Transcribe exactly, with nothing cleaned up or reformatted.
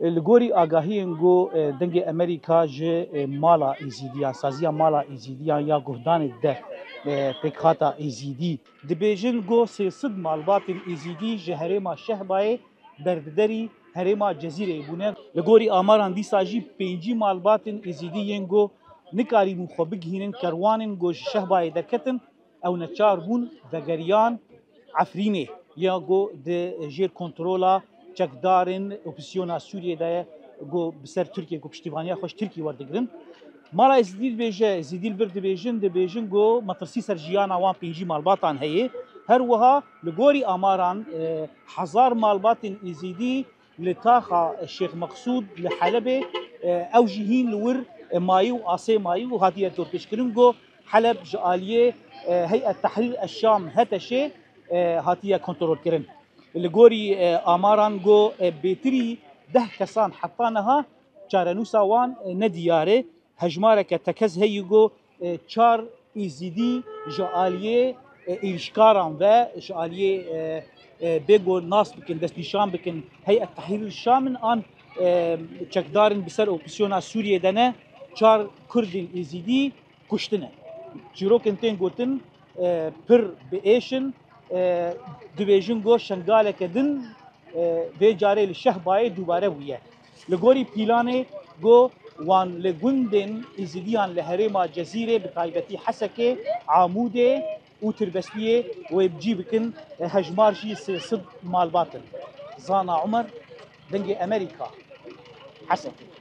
Li gorî agahiyên ku, e, Dengê Amerîka ji, e, mala Êzîdiyan, saziya mala Êzîdiyan ya guhdanê de, e, pêkhata Êzîdî dibêjin ku sê sed malbatên Êzîdî ji herêma Şehbayê berbiderî herêma Cezîreyê bûne. Li gorî amaran dîsa jî pêncî malbatên Êzîdî yên ku nikarîbûn xwe bigihînin kerwanên ku ji Şehbayê derketin, ew neçar bûn vegeriyan Efrînê ya ku di jêr kontrola çekdarên opozîsyona Sûriyê de ye ku bi ser Tirkiye ku piştîvaniya xwe ji Tirkî werdigirin. Mala Êzîdî dibêje, Êzîdî li vir dibêjin, dibêjin ku metirsî ser jiyana wan pêncî malbatan heye. Her wiha li gorî amaran, e, hezar malbatên Êzîdî li taxa Şêx Meqsûd li Helebê, e, ew jî hîn li wir, e, mayî û asê mayî û hatiye dorpêçkirin ku Heleb ji aliyê, e, Heyet Tehrîr Eşşam, HTŞ'ê, e, hatiye kontrolkirin. Li gorî, e, amaran ku, e, bêtirî deh kesan heta niha çarenûsa wan, e, nediyar e. Hejmareke tekez heye ku, e, çar Êzîdî ji aliyê, e, êrîşkaran ve, ji aliyê, e, e, bê ku nas bikin, destnîşan bikin, Heyet Tehrîr Şam in an, e, çekdarên bi ser opozîsyona Sûriyê de ne, çar Kurdên Êzîdî kuştine. Çîrokên tên gotin, e, pir bi êş in, e, dibêjin ku şengaleke din, e, vê carê li Şehbayê dubare bûye. Li gorî pîlanê ku wan li gundên Êzîdiyan li herêma Cezîrê, bi taybetî Hesekê, Amûdê û Tirbestiyê wê bi cî bikin, e, hejmar jî sê sed malbat in. Zana Umer, Dengê Amerîka, Hesekê.